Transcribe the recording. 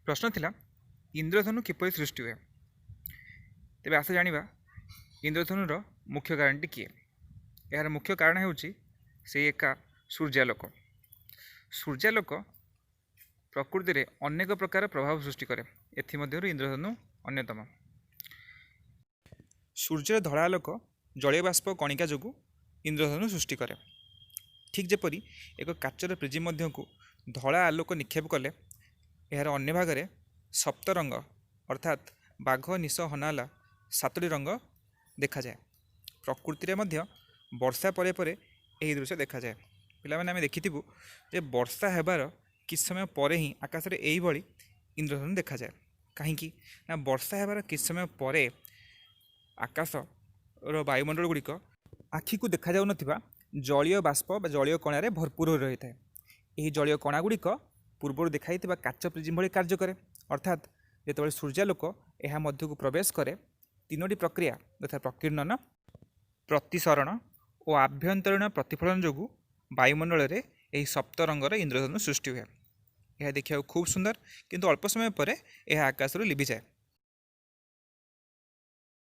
ପ୍ରଶ୍ନ ଥିଲା, ଇନ୍ଦ୍ରଧନୁ କିପରି ସୃଷ୍ଟି ହୁଏ? ତେବେ ଆସ ଜାଣିବା ଇନ୍ଦ୍ରଧନୁର ମୁଖ୍ୟ କାରଣଟି କିଏ। ଏହାର ମୁଖ୍ୟ କାରଣ ହେଉଛି ସେଇ ଏକା ସୂର୍ଯ୍ୟାଲୋକ। ସୂର୍ଯ୍ୟାଲୋକ ପ୍ରକୃତିରେ ଅନେକ ପ୍ରକାର ପ୍ରଭାବ ସୃଷ୍ଟି କରେ, ଏଥିମଧ୍ୟରୁ ଇନ୍ଦ୍ରଧନୁ ଅନ୍ୟତମ। ସୂର୍ଯ୍ୟର ଧଳା ଆଲୋକ ଜଳୀୟ ବାଷ୍ପ କଣିକା ଯୋଗୁଁ ଇନ୍ଦ୍ରଧନୁ ସୃଷ୍ଟି କରେ। ଠିକ୍ ଯେପରି ଏକ କାଚର ପ୍ରିଜିମ୍ ମଧ୍ୟକୁ ଧଳା ଆଲୋକ ନିକ୍ଷେପ କଲେ ଏହାର ଅନ୍ୟ ଭାଗରେ ସପ୍ତରଙ୍ଗ, ଅର୍ଥାତ୍ ବାଘ ନିଶ ହନାଲା ସାତୋଟି ରଙ୍ଗ ଦେଖାଯାଏ। ପ୍ରକୃତିରେ ମଧ୍ୟ ବର୍ଷା ପରେ ପରେ ଏହି ଦୃଶ୍ୟ ଦେଖାଯାଏ। ପିଲାମାନେ, ଆମେ ଦେଖିଥିବୁ ଯେ ବର୍ଷା ହେବାର କିଛି ସମୟ ପରେ ହିଁ ଆକାଶରେ ଏଇଭଳି ଇନ୍ଦ୍ରଧନୁ ଦେଖାଯାଏ। କାହିଁକି ନା ବର୍ଷା ହେବାର କିଛି ସମୟ ପରେ ଆକାଶର ବାୟୁମଣ୍ଡଳ ଗୁଡ଼ିକ ଆଖିକୁ ଦେଖାଯାଉନଥିବା ଜଳୀୟ ବାଷ୍ପ ବା ଜଳୀୟ କଣାରେ ଭରପୁର ହୋଇ ରହିଥାଏ। ଏହି ଜଳୀୟ କଣା ଗୁଡ଼ିକ ପୂର୍ବରୁ ଦେଖାଯାଇଥିବା କାଚ ପ୍ରିଜିମ୍ ଭଳି କାର୍ଯ୍ୟ କରେ। ଅର୍ଥାତ୍ ଯେତେବେଳେ ସୂର୍ଯ୍ୟାଲୋକ ଏହା ମଧ୍ୟକୁ ପ୍ରବେଶ କରେ, ତିନୋଟି ପ୍ରକ୍ରିୟା ଯଥା ପ୍ରକୀର୍ଣ୍ଣନ, ପ୍ରତିସରଣ ଓ ଆଭ୍ୟନ୍ତରୀଣ ପ୍ରତିଫଳନ ଯୋଗୁଁ ବାୟୁମଣ୍ଡଳରେ ଏହି ସପ୍ତରଙ୍ଗର ଇନ୍ଦ୍ରଧନୁ ସୃଷ୍ଟି ହୁଏ। ଏହା ଦେଖିବାକୁ ଖୁବ୍ ସୁନ୍ଦର, କିନ୍ତୁ ଅଳ୍ପ ସମୟ ପରେ ଏହା ଆକାଶରୁ ଲିଭିଯାଏ।